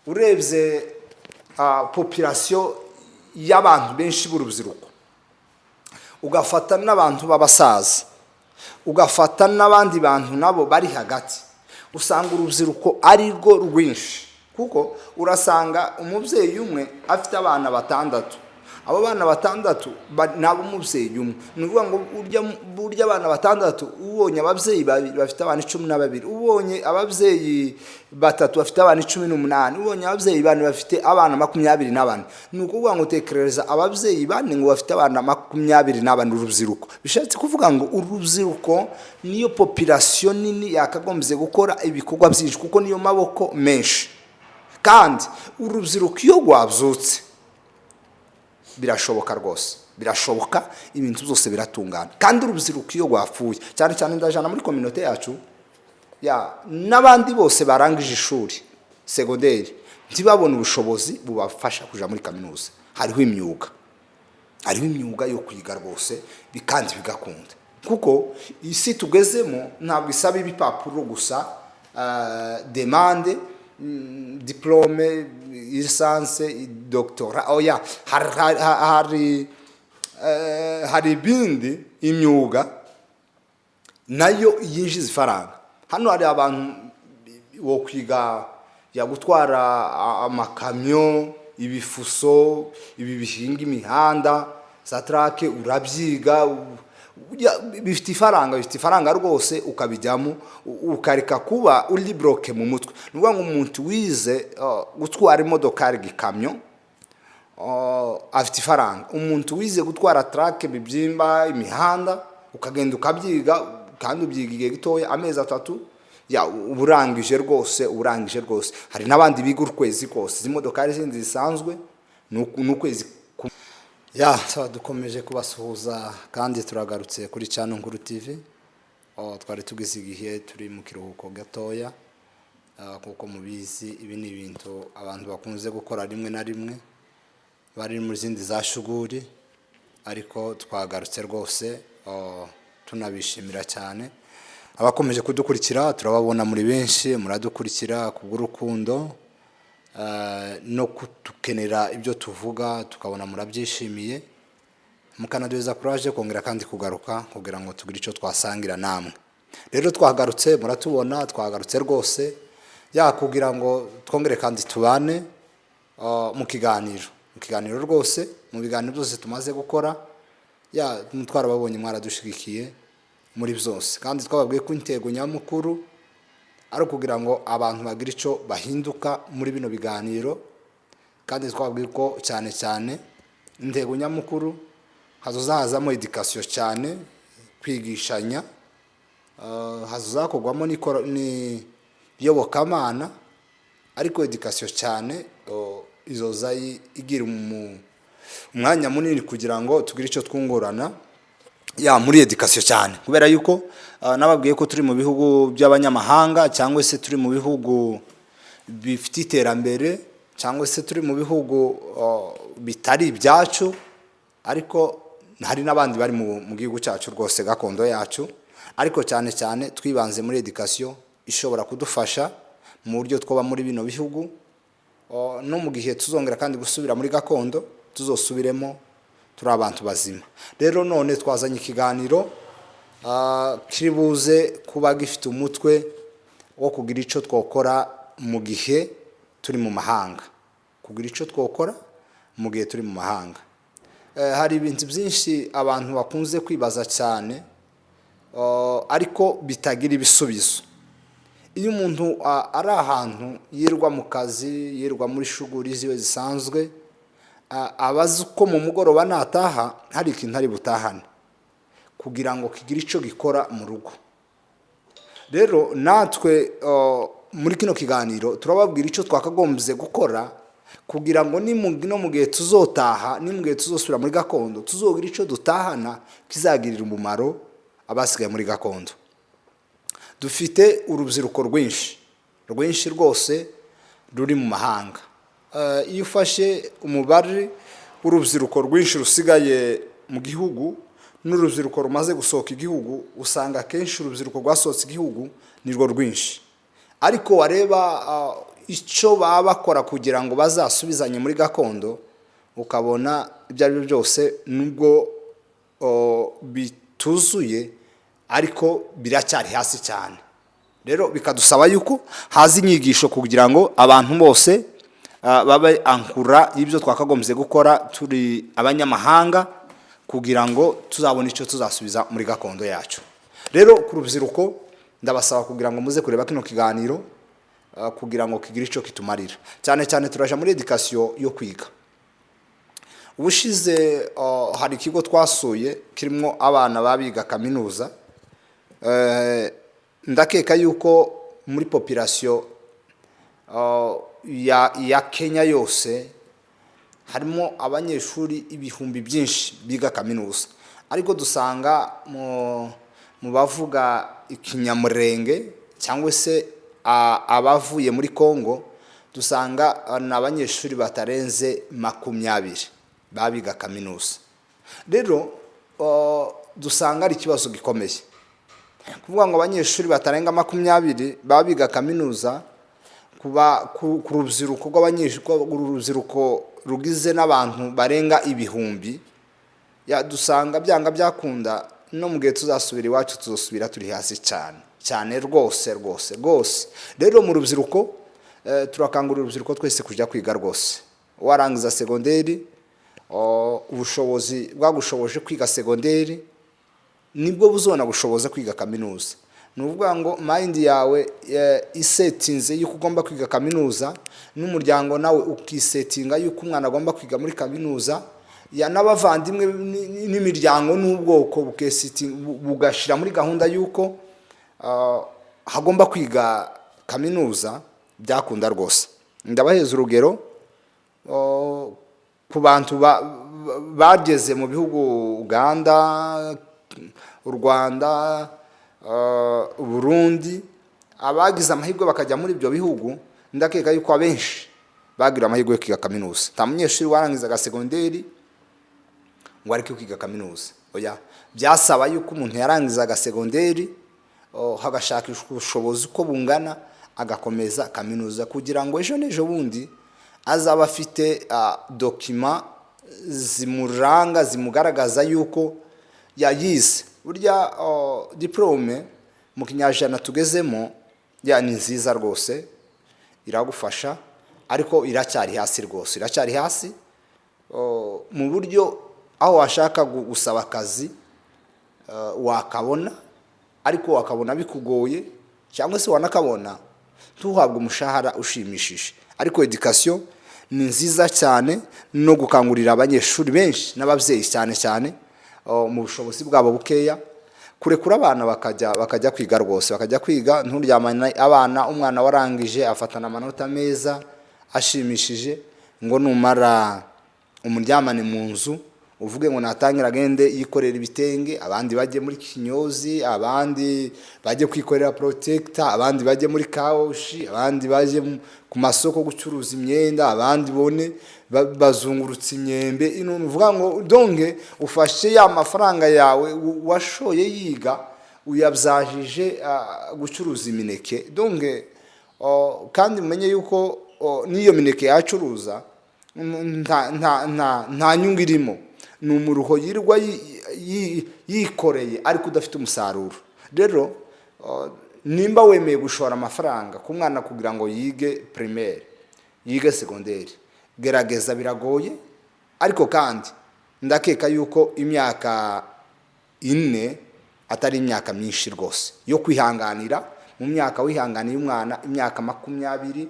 Urebye population y'abantu benshi b'urubyiruko, ugafata n'abantu b'abasaza, ugafata n'abandi bantu nabo bari hagati, usanga urubyiruko ari rwo rwinshi, kuko urasanga umubyeyi umwe afite abana batandatu. Abo bana batandatu ni ab'umubyeyi umwe. Ni ukuvuga ngo burya abana batandatu, ubonye ababyeyi babiri bafite abana 12, ubonye ababyeyi batatu bafite abana 18, ubonye ababyeyi bane bafite abana 24. Ni ukuvuga ngo tekereza ababyeyi bane ngo bafite abana 24, urubyiruko. Bishatse kuvuga ngo urubyiruko niyo population nini yakagombye gukora ibikorwa byinshi, kuko niyo maboko menshi. Kandi urubyiruko iyo rwabyutse, birashoboka rwose, birashoboka, ibintu byose biratungana. Kandi urubyiruko iyo rwapfuye, cyane cyane ndajana muri communauté yacu ya n'abandi bose barangije ishuri segonderi, ntibabone ubushobozi bubafasha kuja muri kaminuza, hariho imyuga, hariho imyuga yo kwiga rwose, kandi bigakunda, kuko isi tugezemo ntabwo isaba ibipapuro gusa, demande diplôme, licence, doctorat. Oya, hari ibindi, imyuga nayo yinjiza ifaranga. Hano hari abantu wo kwiga ya gutwara amakamyo, ibifuso, ibi bihinga imihanda, za truck, urabyiga, bifite ifaranga, bifite ifaranga rwose, ukabijyamo, ukareka kuba uri bloqué mu mutwe. Ni ukuvuga ngo umuntu wize gutwara imodokari, igikamyo, afite ifaranga. Umuntu wize gutwara truck, bibyimba imihanda, ukagenda ukabyiga, kandi ubyiga igihe gitoya, amezi 3, ya uba urangije rwose, uba urangije rwose. Hari n'abandi biga ukwezi kose. Izi modokari zindi zisanzwe ni ukwezi kumwe. Ya sawa, dukomeje kubasuhuza kandi turagarutse kuri Cano Nkuru TV. Oh, twari tugize igihe turi mu kiruhuko gatoya. Kuko mubizi, ibi ni ibintu abantu bakunze gukora rimwe na rimwe bari mu zindi za shuguri, ariko twagarutse rwose. Oh, tunabishimira cyane abakomeje kudukurikira. Turababona muri benshi, muradukurikira kubw'urukundo no kudukenera ibyo tuvuga, tukabona murabyishimiye, mukanaduheza courage kongera kandi kugaruka kugira ngo tugire icyo twasangira namwe. Rero twagarutse, muratubona, twagarutse rwose ya kugira ngo twongere kandi tubane mu kiganiro rwose. Mu biganiro byose tumaze gukora, ya twarababonye, mwaradushigikiye muri byose, kandi twababwiye ko intego nyamukuru ari ukugira ngo abantu bagire icyo bahinduka muri bino biganiro. Kandi twababwiye ko cyane cyane intego nyamukuru hazoza hazamo éducation cyane, kwigishanya, hazakorwamo ni iyobokamana, ariko éducation cyane izoza igira umwanya munini kugira ngo tugire icyo twungurana ya muri éducation cyane, kubera yuko nababwiye ko turi mu bihugu by'abanyamahanga, cyangwa se turi mu bihugu bifite iterambere, cyangwa se turi mu bihugu bitari ibyacu, ariko hari n'abandi bari mu gihugu cyacu rwose, gakondo yacu. Ariko cyane cyane twibanze muri éducation ishobora kudufasha mu buryo twaba muri bino bihugu, no mu gihe tuzongera kandi gusubira muri gakondo, tuzosubiremo turi abantu bazima. Rero none twazanye ikiganiro kiri buze kuba gifite umutwe wo kugira icyo twakora mu gihe turi mu mahanga, kugira icyo twakora mu gihe turi mu mahanga. Hari ibintu byinshi abantu bakunze kwibaza cyane, ariko bitagira ibisubizo. Iyo umuntu ari ahantu yirwa mu kazi, yirwa muri shuguri ziwe zisanzwe, aba azi ko mu mugoroba nataha hari ikintu ari butahane kugira ngo kigire icyo gikora mu rugo. Rero natwe muri kino kiganiro turababwira icyo twakagombye gukora kugira ngo no mu gihe tuzotaha, ni mu gihe tuzosubira muri gakondo, tuzogira icyo dutahana kizagirira umumaro abasigaye muri gakondo. Dufite urubyiruko rwinshi rwinshi rwose ruri mu mahanga. Iyo ufashe umubare w'urubyiruko rwinshi rusigaye mu gihugu n'urubyiruko rumaze gusohoka igihugu, usanga akenshi urubyiruko rwasohotse igihugu nirwo rwinshi. Ariko wareba Icyo baba bakora kugira ngo bazasubizanye muri gakondo, ukabona ibyo ari byo byose, nubwo bituzuye, ariko biracyari hasi cyane. Rero bikadusaba yuko haza inyigisho kugira ngo abantu bose babe ankura y'ibyo twakagombye gukora turi abanyamahanga, kugira ngo tuzabone icyo tuzasubiza muri gakondo yacu. Rero ku rubyiruko, ndabasaba kugira ngo muze kureba kino kiganiro, kugira ngo kigire icyo kitumarira. Cyane cyane turaja muri éducation yo kwiga. Ubushize hari ikigo twasuye kirimo abana babiga kaminuza. Ndakeka yuko muri population ya Kenya yose harimo abanyeshuri ibihumbi byinshi biga kaminuza, ariko dusanga mu bavuga Ikinyamurenge cyangwa se abavuye muri Congo, dusanga ni abanyeshuri batarenze 20 babiga kaminuza. Rero dusanga ari ikibazo gikomeye kuvuga ngo abanyeshuri batarenga 20 babiga kaminuza kuba ku rubyiruko rw'abanyeshuri, urubyiruko rugize n'abantu barenga ibihumbi. Ya, dusanga byanga byakunda, no mu gihe tuzasubira iwacu, tuzasubira turi hasi cyane cyane rwose rwose rwose. Rero mu rubyiruko, turakangurira urubyiruko twese kujya kwiga rwose. Warangiza segonderi, ubushobozi bwagushoboje kwiga segonderi nibwo buzona bushoboza kwiga kaminuza. Ni ukuvuga ngo mind yawe isetinze yuko ugomba kwiga kaminuza, n'umuryango nawe ukisetinga yuko umwana agomba kwiga muri kaminuza, ya n'abavandimwe n'imiryango n'ubwoko bugashyira muri gahunda yuko hagomba kwiga kaminuza, byakunda rwose. Ndabaheza urugero ku bantu bageze mu bihugu Uganda, u Rwanda, Burundi, abagize amahirwe bakajya muri ibyo bihugu. Ndakeka yuko abenshi bagira amahirwe yo kwiga kaminuza. Nta munyeshuri warangizaga segonderi ngo areke kwiga kaminuza, oya. Byasaba yuko umuntu yarangizaga segonderi, hagashakishwa ubushobozi uko bungana, agakomeza kaminuza kugira ngo ejo n'ejo bundi azaba afite document zimuranga, zimugaragaza yuko yayize. Burya diplôme mu kinyajana tugezemo, ya, ni nziza rwose, iragufasha, ariko iracyari hasi rwose, iracyari hasi mu buryo aho washaka gusaba akazi wakabona, ariko wakabona bikugoye, cyangwa se wanakabona ntuhabwe umushahara ushimishije. Ariko éducation ni nziza cyane, no gukangurira abanyeshuri benshi n'ababyeyi cyane cyane, mu bushobozi bwabo bukeya, kurekura abana bakajya kwiga rwose, bakajya kwiga. Nturyamane abana, umwana warangije afatana amanota meza ashimishije, ngo numara umuryamane mu nzu, uvuge ngo natangira agende yikorera ibitenge, abandi bajye muri kinyozi, abandi bajye kwikorera protector, abandi bajye muri car wash, abandi bajye ku masoko gucuruza imyenda, abandi bone bazungurutse imyembe. Ino ni uvuga ngo donge ufashe ya mafaranga yawe washoye yiga, uyabyajije gucuruza imineke. Donge kandi mumenye yuko n'iyo mineke yacuruza nta nyungu irimo, ni umuruho yirirwa yikoreye ariko udafite umusaruro. Rero nimba wemeye gushora amafaranga ku mwana kugira ngo yige primaire, yige segonderi, gerageza. Biragoye, ariko kandi ndakeka yuko imyaka 4 atari imyaka myinshi rwose yo kwihanganira. Mu myaka wihanganiye umwana imyaka 20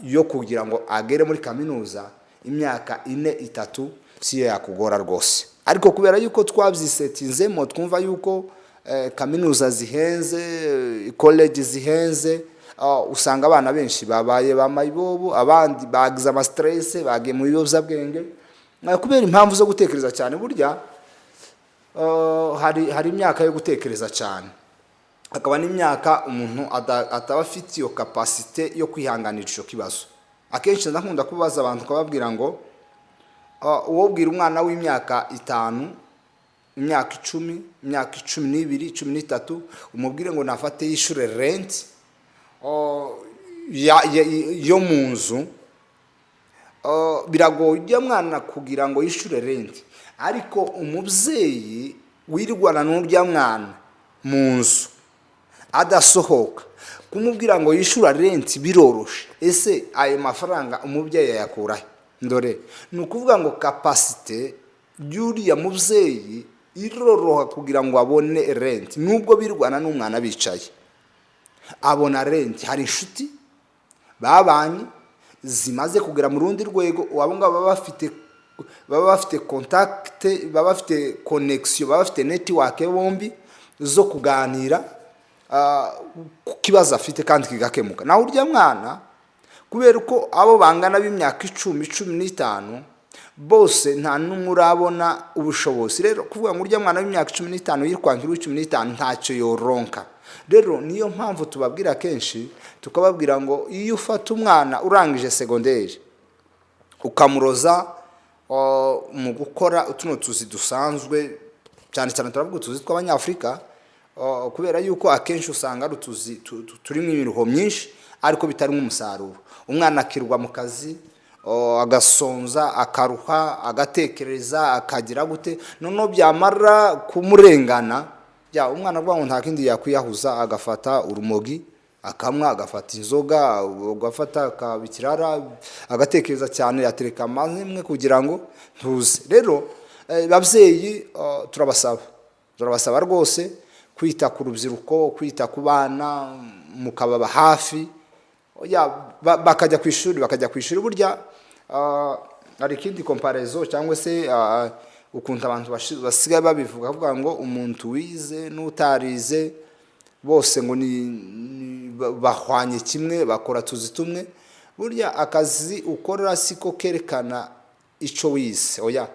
yo kugira ngo agere muri kaminuza, imyaka 4, 3 siyo yakugora rwose. Ariko kubera yuko twabyisetinzemo, twumva yuko kaminuza zihenze, college zihenze, usanga abana benshi babaye ba mayibobo, abandi bagize ama stress, bagiye mu biyobyabwenge kubera impamvu zo gutekereza cyane. Burya hari imyaka yo gutekereza cyane, hakaba n'imyaka umuntu ataba afite iyo capacité yo kwihanganira icyo kibazo. Akenshi ndakunda kubaza abantu, ukababwira ngo uwo bwira umwana w'imyaka 5, imyaka 10, imyaka 12, 13, umubwire ngo nafate yishyure rent. yo mu nzu, biragoye ujya mwana kugira ngo yishyure rent. Ariko umubyeyi wirwana n'urya mwana mu nzu adasohoka, kumubwira ngo yishyura rent biroroshe. Ese ayo mafaranga umubyeyi ayakurahe? Ndore ni ukuvuga ngo capacité y'uriya mubyeyi iroroha kugira ngo abone rent. Nubwo birwana n'umwana bicaye, abona rent. Hari inshuti babanye zimaze kugera mu rundi rwego. Abo ngabo baba bafite contact, baba bafite connexion, baba bafite network bombi zo kuganira ku kibazo afite kandi kigakemuka. Naho urya mwana, kubera ko abo bangana b'imyaka 10, 15 bose nta n'umwe urabona ubushobozi. Rero kuvuga ngo urya mwana w'imyaka 15 yirwankira uw'icumi n'itanu, ntacyo yoronka. Rero niyo mpamvu tubabwira kenshi, tukababwira ngo iyo ufata umwana urangije segonderi ukamuroza mu gukora tuno tuzi dusanzwe, cyane cyane turavuga utuzi tw'Abanyafurika, kubera yuko akenshi usanga ari utuzi turimo imiruho myinshi ariko bitarimo umusaruro. Umwana akirwa mu kazi, agasonza, akaruha, agatekereza, akagira gute, noneho byamara kumurengana, ya umwana avuga ngo nta kindi yakwiyahuza, agafata urumogi akamwa, agafata inzoga, agafata akaba ikirara, agatekereza cyane, yatereka amazimwe kugira ngo ntuze. Rero babyeyi, turabasaba rwose kwita ku rubyiruko, kwita ku bana, mukababa hafi. Ya, bakajya ku ishuri, bakajya ku ishuri. Burya hari ikindi comparaison cyangwa se ukuntu abantu basigaye babivuga, bavuga ngo umuntu wize n'utarize bose ngo ni bahwanye kimwe, bakora tuzi tumwe. Burya akazi ukora siko kerekana icyo wize, oya,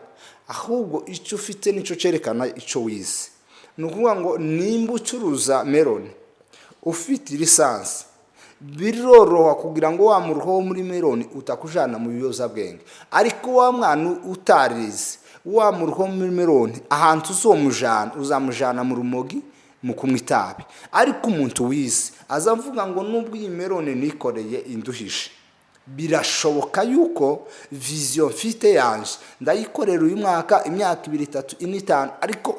ahubwo icyo ufite nicyo cyerekana icyo wize. Ni ukuvuga ngo nimba ucuruza meloni ufite licence, biroroha kugira ngo wa muruho wo muri meloni utakujana mu biyobyabwenge. Ariko wa mwana utarize, wa muruho muri meloni ahantu uzomujana, uzamujana mu rumogi, mu kunywa itabi. Ariko umuntu wize aza avuga ngo nubwo iyi meloni nikoreye induhije, birashoboka yuko vision mfite yanje ndayikorera uyu mwaka, imyaka 2, 3, 4, 5, ariko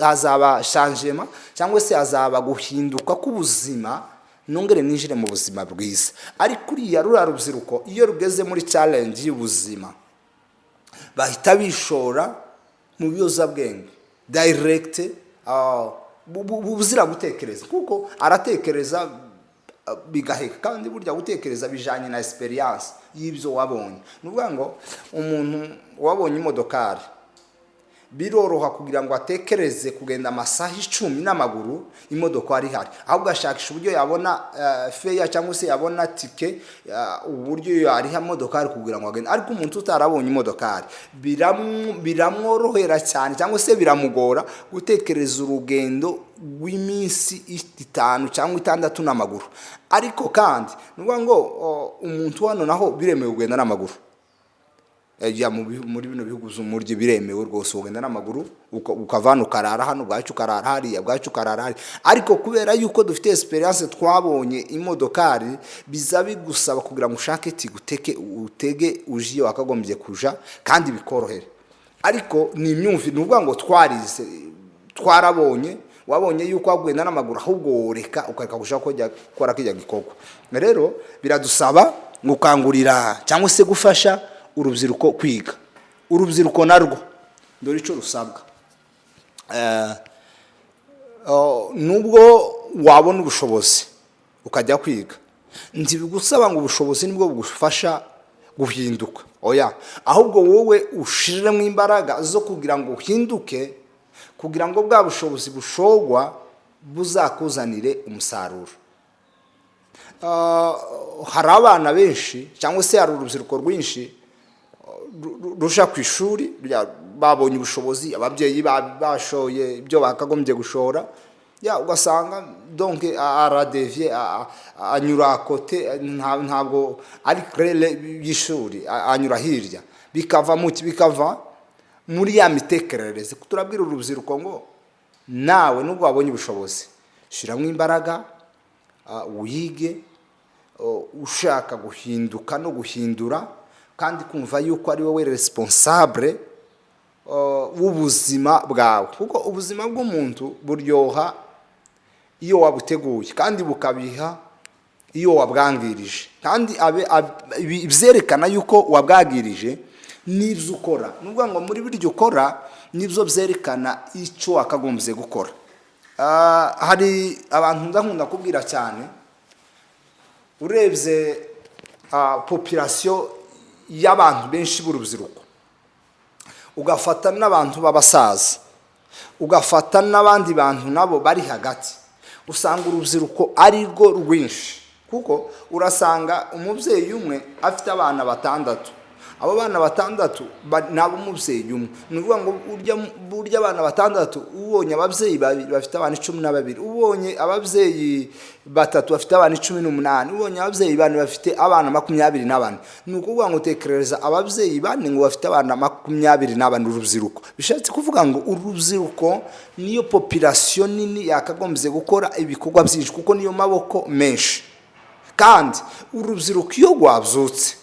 hazaba changement cyangwa se hazaba guhinduka k'ubuzima, nongere ninjire mu buzima bwiza. Ariko uriya ruriya rubyiruko, iyo rugeze muri challenge y'ubuzima, bahita bishora mu biyobyabwenge direct, buzira gutekereza, kuko aratekereza bigaheka. Kandi burya gutekereza bijanye na experience y'ibyo wabonye. Ni ukuvuga ngo umuntu wabonye imodokari, biroroha kugira ngo atekereze kugenda amasaha 10 n'amaguru imodoka ari ihari, ahubwo ashakisha uburyo yabona feya cyangwa se yabona tike, uburyo yariha imodokari kugira ngo agende. Ariko umuntu utarabonye imodokari biramworohera cyane cyangwa se biramugora gutekereza urugendo rw'iminsi 5 cyangwa 6 n'amaguru. Ariko kandi ni ukuvuga ngo umuntu hano naho biremewe kugenda n'amaguru. Ya, muri bino bihugu z'umuryi biremewe rwose ugenda n'amaguru, ukava hano ukarara hano, bwacyo ukarara hariya, bwacyo ukarara hariya. Ariko kubera yuko dufite experience, twabonye imodokari, biza bigusaba kugira ngo ushake tiguteke, utege uje iyo wakagombye kuja kandi bikorohere. Ariko ni imyumvire. Ni ukuvuga ngo twarize, twarabonye, wabonye yuko wagenda n'amaguru, ahubwo woreka ukareka gushaka kujya gukora kijya gikorwa. Rero biradusaba gukangurira cyangwa se gufasha urubyiruko kwiga. Urubyiruko narwo dore icyo rusabwa. Nubwo wabona ubushobozi ukajya kwiga, ntibigusaba ngo ubushobozi nibwo bugufasha guhinduka, oya, ahubwo wowe ushiremo imbaraga zo kugira ngo uhinduke, kugira ngo bwa bushobozi bushogwa buzakuzanire umusaruro. Hari abana benshi cyangwa se hari urubyiruko rwinshi ruja ku ishuri, babonye ubushobozi, ababyeyi bashoye ibyo bakagombye gushora, ya ugasanga donc aradevye, anyura côté, ntabwo ari clair y'ishuri, anyura hirya, bikava mu bikava muri ya mitekerereze. Turabwira urubyiruko ngo nawe nubwo wabonye ubushobozi, shyiramo imbaraga, wige. ushaka guhinduka no guhindura, kandi kumva yuko ari wowe responsable w'ubuzima bwawe, kuko ubuzima bw'umuntu buryoha iyo wabuteguye kandi bukabiha iyo wabwangirije. Kandi ibyerekana yuko wabwangirije n'ibyo ukora, ni ukuvuga ngo muri biryo ukora nibyo byerekana icyo wakagombye gukora. Hari abantu ndakunda kubwira cyane, urebye population y'abantu benshi b'urubyiruko, ugafata n'abantu b'abasaza, ugafata n'abandi bantu nabo bari hagati, usanga urubyiruko ari rwo rwinshi, kuko urasanga umubyeyi umwe afite abana batandatu. Abo bana batandatu ni ab'umubyeyi umwe. Ni ukuvuga ngo burya abana batandatu, ubonye ababyeyi babiri bafite abana 12, ubonye ababyeyi batatu bafite abana 18, ubonye ababyeyi bane bafite abana 24. Ni ukuvuga ngo tekereza ababyeyi bane ngo bafite abana 24, urubyiruko. Bishatse kuvuga ngo urubyiruko niyo population nini yakagombye gukora ibikorwa byinshi, kuko niyo maboko menshi. Kandi urubyiruko iyo rwabyutse,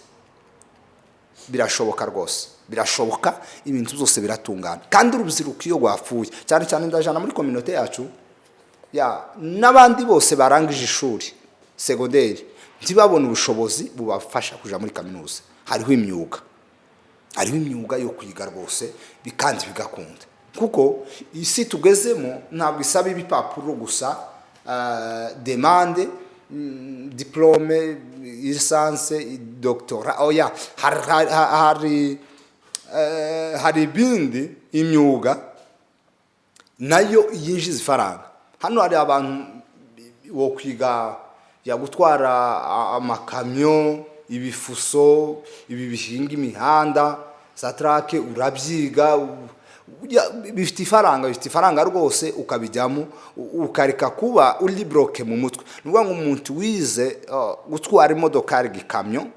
birashoboka rwose, birashoboka, ibintu byose biratungana. Kandi urubyiruko iyo rwapfuye, cyane cyane ndajana muri communauté yacu ya n'abandi bose barangije ishuri secondaire ntibabone ubushobozi bubafasha kuja muri kaminuza, hariho imyuga, hariho imyuga yo kwiga rwose, kandi bigakunda, kuko isi tugezemo ntabwo isaba ibipapuro gusa, demande diplôme, licence, doctorat. Oya, hari ibindi, imyuga nayo yinjiza ifaranga. Hano hari abantu wo kwiga ya gutwara amakamyo, ibifuso, ibi bihinga imihanda, za truck, urabyiga, bifite ifaranga, bifite ifaranga rwose, ukabijyamo, ukareka kuba uri bloqué mu mutwe. Ni ukuvuga ngo umuntu wize gutwara imodokari igikamyo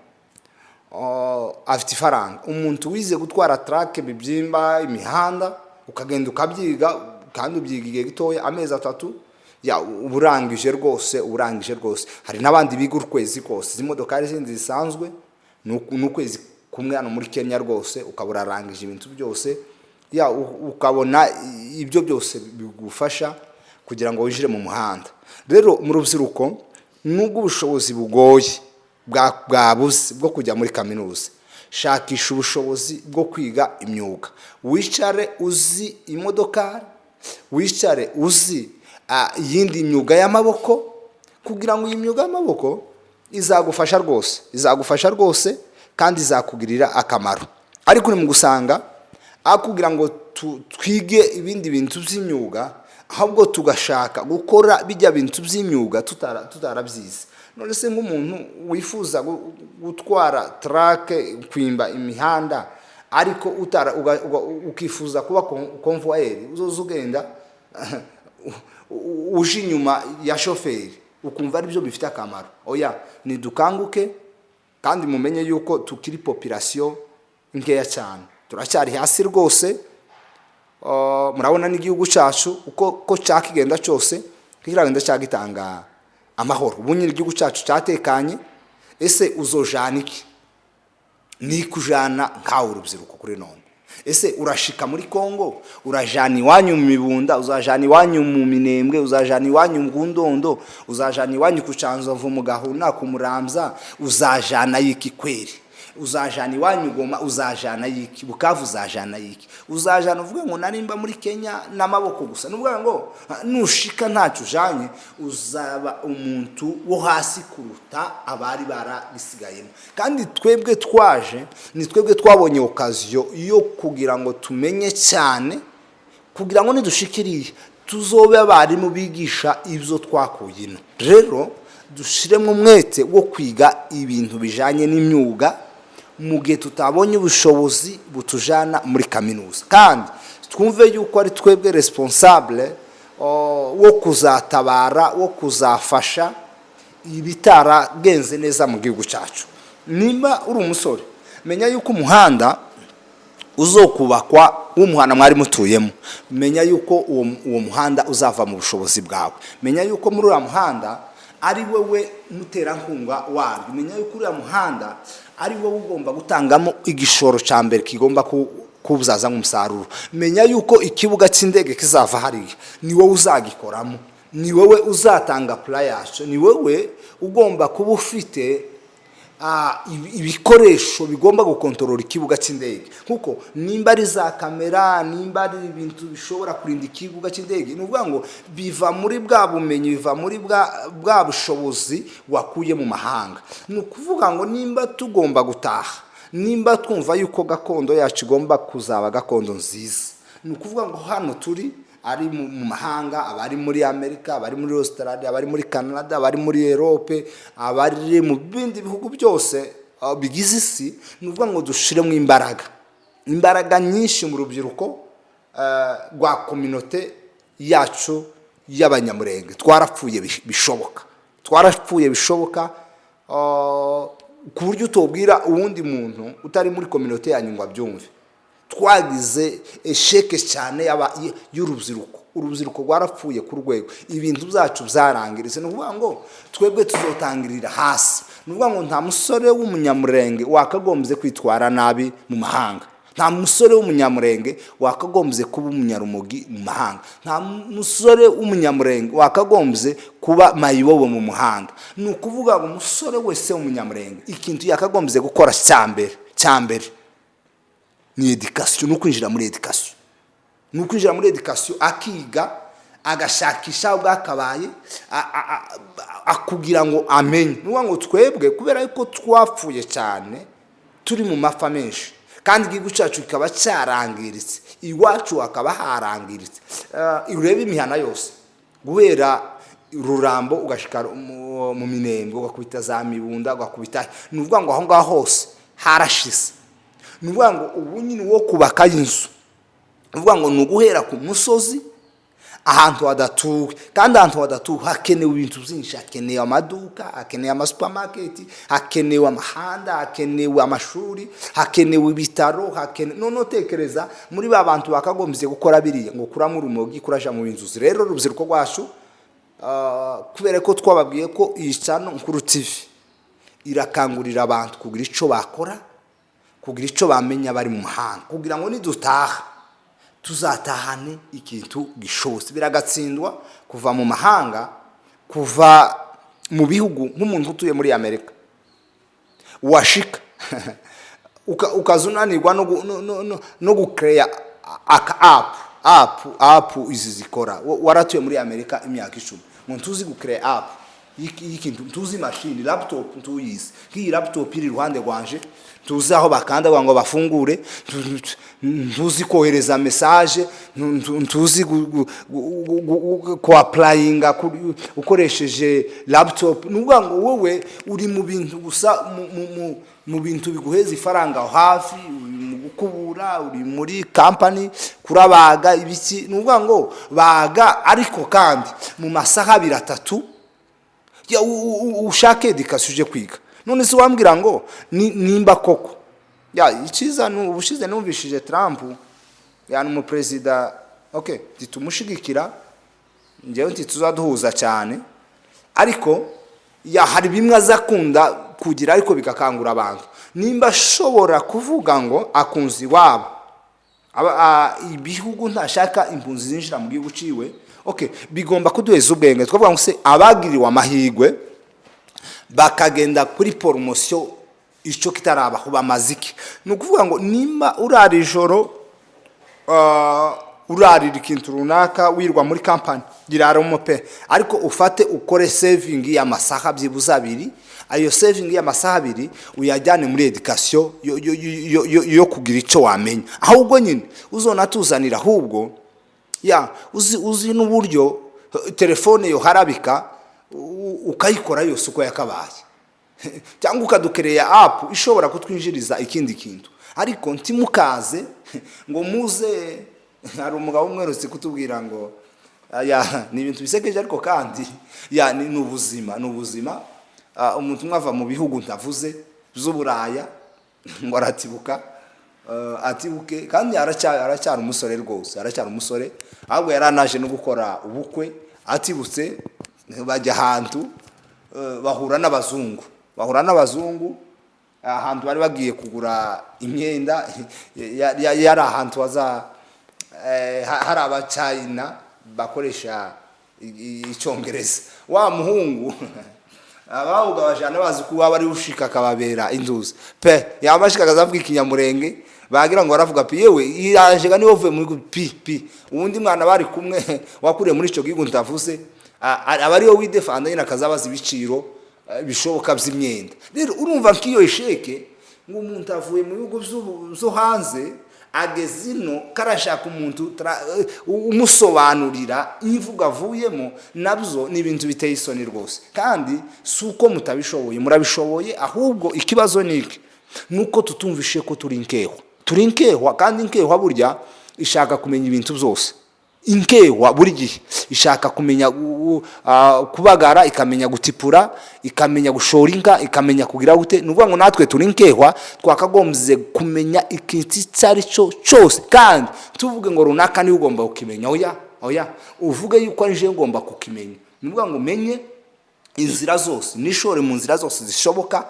afite ifaranga. Umuntu wize gutwara truck bibyimba imihanda, ukagenda ukabyiga, kandi ubyiga igihe gitoya, amezi 3 ya, uba urangije rwose, uba urangije rwose. Hari n'abandi biga ukwezi kose. Izi modokari zindi zisanzwe ni ukwezi kumwe hano muri Kenya rwose, ukaba urarangije ibintu byose ya, ukabona ibyo byose bigufasha kugira ngo winjire mu muhanda. Rero mu rubyiruko, nubwo ubushobozi bugoye, bwabuze bwo kujya muri kaminuza, shakisha ubushobozi bwo kwiga imyuga. Wicare uzi imodokari, wicare uzi iyindi myuga y'amaboko, kugira ngo iyi myuga y'amaboko izagufasha rwose, izagufasha rwose kandi izakugirira akamaro. Ariko uri mu gusanga aho kugira ngo twige ibindi bintu by'imyuga, ahubwo tugashaka gukora bijya bintu by'imyuga tutarabyize. None se nk'umuntu wifuza gutwara truck, kwimba imihanda, ariko ukifuza kuba convoyeur, uzoza ugenda uje inyuma ya shoferi, ukumva aribyo bifite akamaro? Oya, nidukanguke kandi mumenye yuko tukiri population nkeya cyane, turacyari hasi rwose. Murabona n'igihugu cyacu uko ko cyakigenda cyose, kiragenda cyagitanga amahoro. Ubu nyine igihugu cyacu cyatekanye. Ese uzojana iki? Ni kujana nkawe urubyiruko kuri none. Ese urashika muri Kongo, urajana iwanyu mu Mibunda, uzajana iwanyu mu Minembwe, uzajana iwanyu mu Ndondo, uzajana iwanyu ku Canzovu, mu Gahuna, ku Muramza, uzajana yiki kweri? Uzajana iwanyu Goma, uzajana yiki? Bukavu, uzajana yiki? Uzajana uvuge ngo narimba muri Kenya n'amaboko gusa? Ni ukuvuga ngo nushika ntacyo ujanye, uzaba umuntu wo hasi kuruta abari barabisigayemo. Kandi twebwe twaje, ni twebwe twabonye occasion yo kugira ngo tumenye cyane, kugira ngo nidushikiriye tuzobe abarimu bigisha ibyo twakuye ino. Rero dushiremo umwete wo kwiga ibintu bijanye n'imyuga mu gihe tutabonye ubushobozi butujana muri kaminuza, kandi twumve yuko ari twebwe responsable wo kuzatabara, wo kuzafasha ibitaragenze neza mu gihugu cyacu. Nimba uri umusore, menya yuko umuhanda uzokubakwa w'umuhanda mwari mutuyemo, menya yuko uwo muhanda uzava mu bushobozi bwawe. Menya yuko muri uriya muhanda ari wowe muterankunga waryo. Menya yuko uriya muhanda ari wowe ugomba gutangamo igishoro cya mbere kigomba kuwuzaza umusaruro. Menya yuko ikibuga cy'indege kizava hariya, ni wowe uzagikoramo, ni wowe uzatanga plan yacu, ni wowe ugomba kuba ufite ibikoresho bigomba gukontorora ikibuga cy'indege, kuko nimba ari za kamera, nimba ari ibintu bishobora kurinda ikibuga cy'indege, ni ukuvuga ngo biva muri bwa bumenyi, biva muri bwa bushobozi wakuye mu mahanga. Ni ukuvuga ngo nimba tugomba gutaha, nimba twumva yuko gakondo yacu igomba kuzaba gakondo nziza, ni ukuvuga ngo hano turi, ari mu mahanga, abari muri Amerika, abari muri Australia, abari muri Canada, abari muri Europe, abari mu bindi bihugu byose bigize isi, ni ukuvuga ngo dushiremo imbaraga nyinshi mu rubyiruko rwa communauté yacu y'Abanyamurenge. Twarapfuye bishoboka, twarapfuye bishoboka, ku buryo utobwira uwundi muntu utari muri communauté yanyu ngo abyumve. Twagize échec cyane y'urubyiruko. Urubyiruko rwarapfuye ku rwego ibintu byacu byarangiritse. Ni ukuvuga ngo twebwe tuzotangirira hasi. Ni ukuvuga ngo nta musore w'Umunyamurenge wakagombye kwitwara nabi mu mahanga, nta musore w'Umunyamurenge wakagombye kuba umunyarumogi mu mahanga, nta musore w'Umunyamurenge wakagombye kuba mayibobo mu muhanda. Ni ukuvuga ngo umusore wese w'Umunyamurenge ikintu yakagombye gukora cya mbere ni éducation, ni ukwinjira muri éducation, ni ukwinjira muri éducation, akiga, agashakisha aho bwakabaye kugira ngo amenye. Ni ukuvuga ngo twebwe, kubera yuko twapfuye cyane, turi mu mapfa menshi, kandi igihugu cyacu kikaba cyarangiritse, iwacu hakaba harangiritse. Urebe imihana yose guhera Rurambo ugashika mu Minembwe, ugakubita za Mibunda, ugakubita, ni ukuvuga ngo aho ngaho hose harashize. Ni ukuvuga ngo ubu nyine wo kubaka inzu, ni ukuvuga ngo ni uguhera ku musozi ahantu hadatuwe, kandi ahantu hadatuwe hakenewe ibintu byinshi: hakenewe amaduka, hakenewe amasupamaketi, hakenewe amahanda, hakenewe amashuri, hakenewe ibitaro, hakenewe. Noneho tekereza muri ba bantu bakagombye gukora biriya, ngo kuramo urumogi, kuraja mu inzuzi. Rero urubyiruko rwacu, kubera ko twababwiye ko iyi channel Nkuru TV irakangurira abantu kugira icyo bakora, kugira icyo bamenya bari mu mahanga, kugira ngo nidutaha tuzatahane ikintu gishobotse. Biragatsindwa kuva mu mahanga, kuva mu bihugu, nk'umuntu utuye muri Amerika washika ukaza unanirwa no gukereya aka app izi zikora. Waratuye muri Amerika imyaka 10, ngo ntuzi gukereya app y'ikintu, ntuzi mashini laptop, ntuyizi nk'iyi laptop iri iruhande rwanje, ntuzi aho bakanda ngo bafungure, ntuzi kohereza message, ntuzi kuapplyinga ukoresheje laptop. Ni ukuvuga ngo wowe uri mu bintu gusa, mu bintu biguheza ifaranga aho hafi, uri mu gukubura, uri muri kampani kurabaga ibiki. Ni ukuvuga ngo baga, ariko kandi mu masaha abiri, atatu ya ushake éducation, uje kwiga. None se wambwira ngo nimba koko ya icyiza ni ubushize numvishije Trump, yani umuperezida, okay, titumushigikira, njyewe ntituzaduhuza cyane, ariko ya hari bimwe aza akunda kugira ariko bigakangura abantu. Nimba ashobora kuvuga ngo akunze iwabo, ibihugu ntashaka impunzi zinjira mu gihugu ciwe, okay, bigomba kuduheza ubwenge. Twavuga ngo se abagiriwe amahirwe bakagenda kuri promotion icyo kitarabaho bamaze iki? Ni ukuvuga ngo nimba urara ijoro, urarira ikintu runaka, wirwa muri kampani, giraramo pe, ariko ufate ukore saving y'amasaha byibuze abiri. Ayo saving y'amasaha 2 uyajyane muri éducation yo kugira icyo wamenya. Ahubwo nyine uzonatuzanira, ahubwo ya uzi n'uburyo telefone yo harabika, ukayikora yose uko yakabaye, cyangwa ukadukereya app ishobora kutwinjiriza ikindi kintu. Ariko ntimukaze ngo muze. Hari umugabo umwe uherutse kutubwira ngo aya ni ibintu bisekeje, ariko kandi ya ni ubuzima, ni ubuzima. Umuntu umwe ava mu bihugu ntavuze z'Uburaya, ngo aratibuka, atibuke, kandi aracyari umusore rwose, aracyari umusore, ahubwo yari anaje no gukora ubukwe. Atibutse bajya ahantu. bahura n'abazungu ahantu bari bagiye kugura imyenda. Yari ahantu haza hari Abacayina bakoresha Icyongereza. Wa muhungu abahuga bajana bazi ko waba ari ushika akababera inzuzi pe, yamashika akazavuga Ikinyamurenge, bagira ngo baravuga pi yewe iraje ga niwe uvuye muri pi pi. Uwundi mwana bari kumwe wakuriye muri ico gihugu ntavuze, aba ariwe widefanda nyine, akazabaza ibiciro bishoboka by'imyenda. Rero urumva nk'iyo échec, ngo umuntu avuye mu bihugu byo hanze, ageze ino karashaka umuntu umusobanurira imvugo avuyemo, nabyo ni ibintu biteye isoni rwose. Kandi si uko mutabishoboye, murabishoboye, ahubwo ikibazo ni iki: nuko tutumvishe ko turi inkehwa. Turi inkehwa, kandi inkehwa burya ishaka kumenya ibintu byose. Inkehwa buri gihe ishaka kumenya kubagara, ikamenya gutipura, ikamenya gushora inka, ikamenya kugira gute. Ni ukuvuga ngo natwe turi inkehwa, twakagombye kumenya ikintu icyo ari cyo cyose. Kandi tuvuge ngo runaka niwe ugomba kukimenya, oya, oya, uvuge yuko ari jewe ugomba kukimenya. Ni ukuvuga ngo umenye inzira zose, nishore mu nzira zose zishoboka,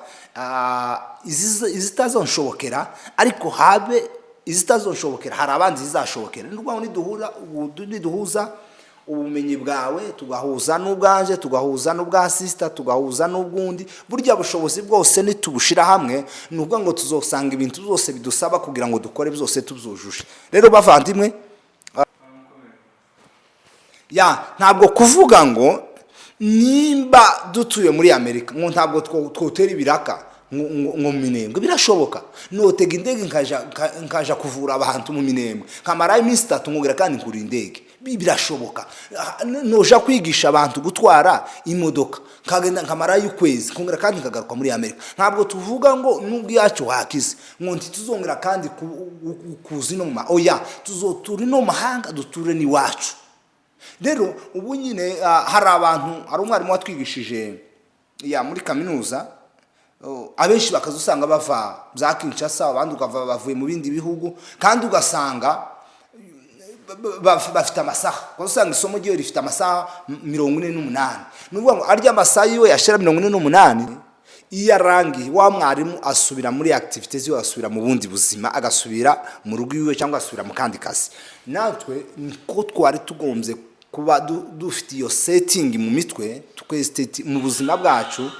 izitazonshobokera, ariko habe izitazonshobokera hari abandi zizashobokera. Ni ukuvuga ngo niduhuza ubumenyi bwawe, tugahuza n'ubwanje, tugahuza n'ubwa sister, tugahuza n'ubwundi, burya bushobozi bwose nitubushira hamwe, ni ukuvuga ngo tuzosanga ibintu byose bidusaba kugira ngo dukore byose tubyujuje. Rero bavandimwe, ya ntabwo kuvuga ngo nimba dutuye muri Amerika ngo ntabwo twotera ibiraka ngo mu Minembwe. Birashoboka, notega indege nkaja kuvura abantu mu Minembwe, nkamarayo iminsi 3, nkongera kandi nkura indege. Birashoboka. Noja kwigisha abantu gutwara imodoka, nkagenda nkamarayo ukwezi, nkongera kandi nkagaruka muri Amerika. Ntabwo tuvuga ngo nubwo iyacu hakize ngo ntituzongera kandi kuza ino mu oya, tuzotura ino mahanga, duture n'iwacu. Rero ubu nyine hari abantu, hari umwarimu watwigishije ya muri kaminuza, abenshi bakaza usanga bava za Kinshasa, abandi ukava bavuye mu bindi bihugu, kandi ugasanga bafite amasaha, kuko usanga isomo ryiwe rifite amasaha 48. Ni ukuvuga ngo arya amasaha yiwe yashira 48, iyo arangiye wa mwarimu asubira muri activité ziwe, asubira mu bundi buzima, agasubira mu rugo iwe cyangwa asubira mu kandi kazi. Natwe niko twari tugombye kuba dufite iyo setting mu mitwe, twese mu buzima bwacu,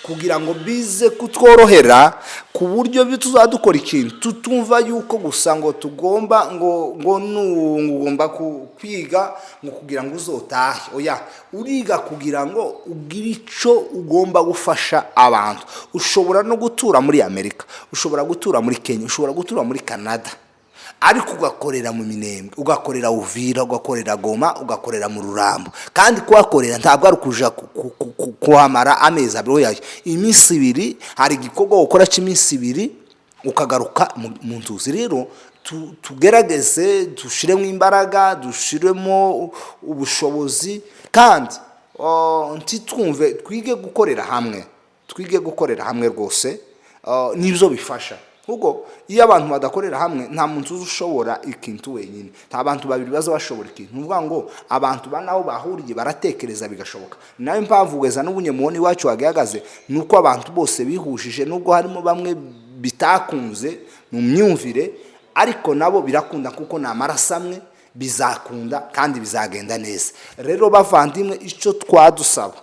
kugira ngo bize kutworohera ku buryo tuzaba dukora ikintu tutumva yuko gusa ngo tugomba ngo ugomba kwiga ngo kugira ngo uzotahe. Oya, uriga kugira ngo ugire icyo ugomba gufasha abantu. Ushobora no gutura muri Amerika, ushobora gutura muri Kenya, ushobora gutura muri Canada, ariko ugakorera mu Minembwe, ugakorera Uvira, ugakorera Goma, ugakorera mu Rurambo. Kandi kuhakorera ntabwo ari ukuja kuhamara amezi 2, oya, iminsi 2. Hari igikorwa ukora cy'iminsi 2, ukagaruka mu nzuzi. Rero tugerageze dushiremo imbaraga, dushiremo ubushobozi, kandi ntitwumve, twige gukorera hamwe, twige gukorera hamwe rwose, nibyo bifasha, kuko iyo abantu badakorera hamwe nta muntu uzi ushobora ikintu wenyine. Nta bantu babiri baza bashobora ikintu. Ni ukuvuga ngo abantu bane aho bahuriye baratekereza bigashoboka. Ni nayo mpamvu kugeza n'ubu mubona iwacu hagihagaze, ni uko abantu bose bihujije, nubwo harimo bamwe bitakunze mu myumvire, ariko nabo birakunda, kuko ni amaraso amwe. Bizakunda kandi bizagenda neza. Rero bavandimwe, icyo twadusaba,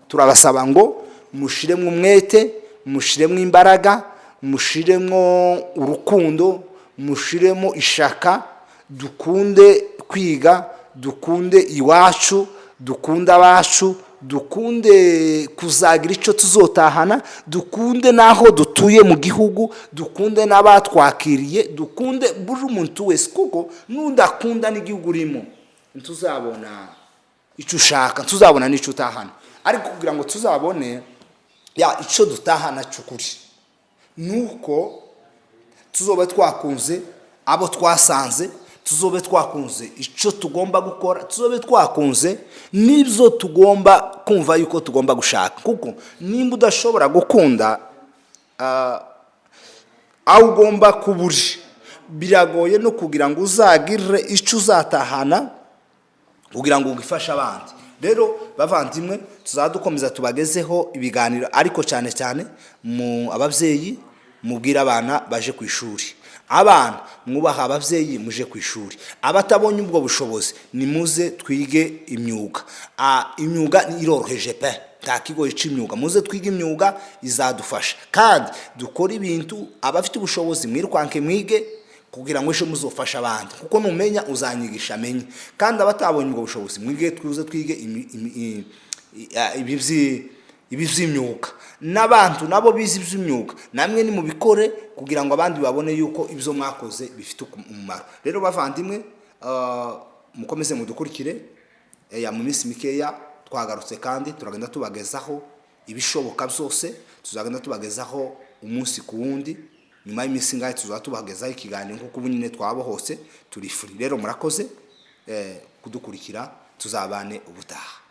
turabasaba ngo mushiremo umwete, mushiremo imbaraga, mushiremo urukundo, mushiremo ishaka, dukunde kwiga, dukunde iwacu, dukunde abacu, dukunde kuzagira icyo tuzotahana, dukunde n'aho dutuye mu gihugu, dukunde n'abatwakiriye, dukunde buri muntu wese, kuko nudakunda n'igihugu urimo ntuzabona icyo ushaka, ntuzabona n'icyo utahana. Ariko kugira ngo tuzabone ya icyo dutahana cy'ukuri, nuko tuzobe twakunze abo twasanze, tuzobe twakunze icyo tugomba gukora, tuzobe twakunze n'ibyo tugomba kumva yuko tugomba gushaka. Kuko nimba udashobora gukunda aho ugomba kuba uri, biragoye no kugira ngo uzagire icyo uzatahana kugira ngo ugifashe abandi. Rero bavandimwe, tuzaba dukomeza tubagezeho ibiganiro, ariko cyane cyane mu ababyeyi, mubwire abana baje ku ishuri. Abana mwubaha ababyeyi, muje ku ishuri. Abatabonye ubwo bushobozi, nimuze twige imyuga. Imyuga iroroheje pe, nta kigoyi c'imyuga. Muze twige imyuga, izadufasha kandi dukore ibintu. Abafite ubushobozi, mwirwanke mwige kugira ngo ejo muzofashe abandi, kuko numenya uzanyigisha amenye. Kandi abatabonye ubwo bushobozi, mwige, tuze twige ibi by'imyuga. N'abantu nabo bize iby'imyuga, namwe nimubikore kugira ngo abandi babone yuko ibyo mwakoze bifite umumaro. Rero bavandimwe, mukomeze mudukurikire. Ya mu minsi mikeya twagarutse kandi turagenda tubagezaho ibishoboka byose. Tuzagenda tubagezaho umunsi ku wundi. Nyuma y'iminsi ingahe tuzaba tubagezaho ikiganiro, kuko ubu nyine twabohose, turi free. Rero murakoze kudukurikira, tuzabane ubutaha.